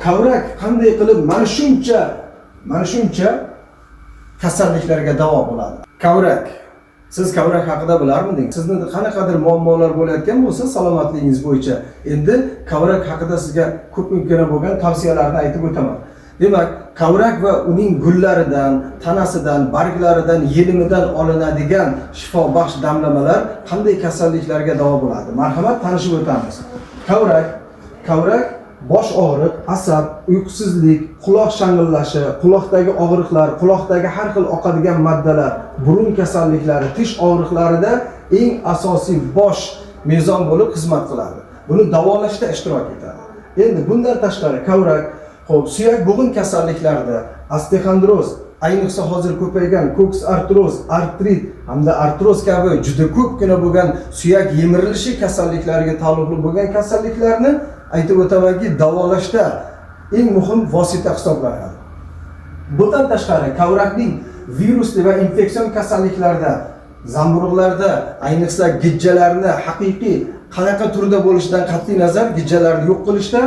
Kavrak qanday qilib mana shuncha kasalliklarga davo bo'ladi? Kavrak. Siz kavrak haqida bilarmidingiz? Sizni qanaqadir muammolar bo'layotgan bo'lsa salomatligingiz bo'yicha, endi kavrak haqida sizga ko'pgina bo'lgan tavsiyalarni aytib o'taman. Demak, kavrak va uning gullaridan, tanasidan, barglaridan, yelimidan olinadigan shifobaxsh damlamalar qanday kasalliklarga davo bo'ladi? Marhamat, tanishib o'tamiz. Kavrak, kavrak bosh og'riq, asab, uyqusizlik, quloq shang'illashi, quloqdagi og'riqlar, quloqdagi har xil oqadigan moddalar, burun kasalliklari, tish og'riqlarida eng asosiy bosh mezon bo'lib xizmat qiladi. Buni davolashda ishtirok etadi. Endi bundan tashqari kavrak, xo'p, suyak bo'g'in kasalliklarida, osteoxondroz, ayniqsa hozir ko'paygan koks artroz, artrit hamda artroz kabi juda ko'pgina bo'lgan suyak yemirilishi kasalliklariga taalluqli bo'lgan kasalliklarni aytib o'tamanki, davolashda eng muhim vosita hisoblanadi. Bundan tashqari kavrakning virusli va infeksion kasalliklarda, zamburug'larda, ayniqsa gijjalarni haqiqiy qanaqa turda bo'lishidan qat'iy nazar gijjalarni yo'q qilishda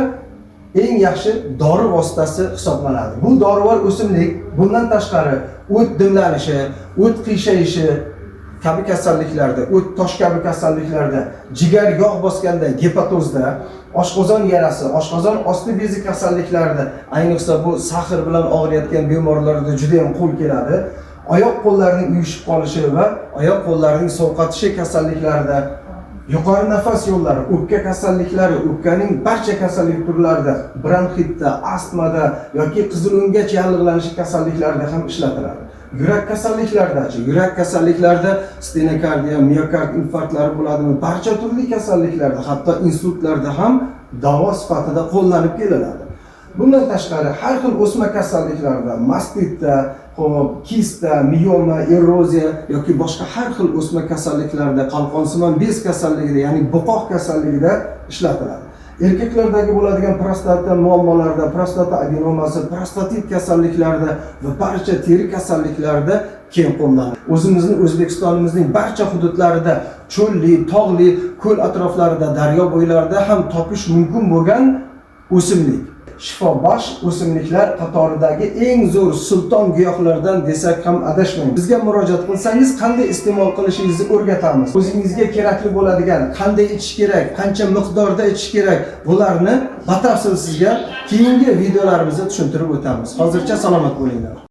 eng yaxshi dori vositasi hisoblanadi. Bu dorivor o'simlik bundan tashqari o't dimlanishi, o't qiyshayishi kabi kasalliklarda, o't tosh kabi kasalliklarda, jigar yog' bosganda gepatozda, oshqozon yarasi, oshqozon osti bezi kasalliklarida, ayniqsa bu сахар bilan og'riyotgan bemorlarda juda ham qo'l keladi. Oyoq qo'llarining uyushib qolishi va oyoq qo'llarining sovqotishi kasalliklarida, yuqori nafas yo'llari, o'pka kasalliklari, o'pkaning barcha kasallik turlarida, bronxitda, astmada yoki qizilo'ngach yallig'lanishi kasalliklarida ham ishlatiladi. Yurak kasalliklaridachi? Yurak kasalliklarida stenokardiya, miokard infarktlari bo'ladimi? Barcha turli kasalliklarda, hatto insultlarda ham davo sifatida qo'llanib kelinadi. Bundan tashqari har xil o'sma kasalliklarda, mastitda, xo'p, kista, mioma, eroziya yoki boshqa har xil o'sma kasalliklarda, qalqonsimon bez kasalligida, ya'ni bo'qoq kasalligida ishlatiladi. Erkaklardagi bo'ladigan prostata muammolarida, prostata adenomasi, prostatit kasalliklarida va barcha teri kasalliklarida keng qo'llaniladi. O'zimizni O'zbekistonimizning barcha hududlarida, cho'lli, tog'li, ko'l atroflarida, daryo bo'ylarida ham topish mumkin bo'lgan o'simlik. Shifobaxsh o'simliklar qatoridagi eng zo'r sulton giyohlardan desak ham adashmaymiz. Bizga murojaat qilsangiz, qanday iste'mol qilishingizni o'rgatamiz. O'zingizga kerakli bo'ladigan, qanday ichish kerak, qancha miqdorda ichish kerak, bularni batafsil sizga keyingi videolarimizda tushuntirib o'tamiz. Hozircha salomat bo'linglar.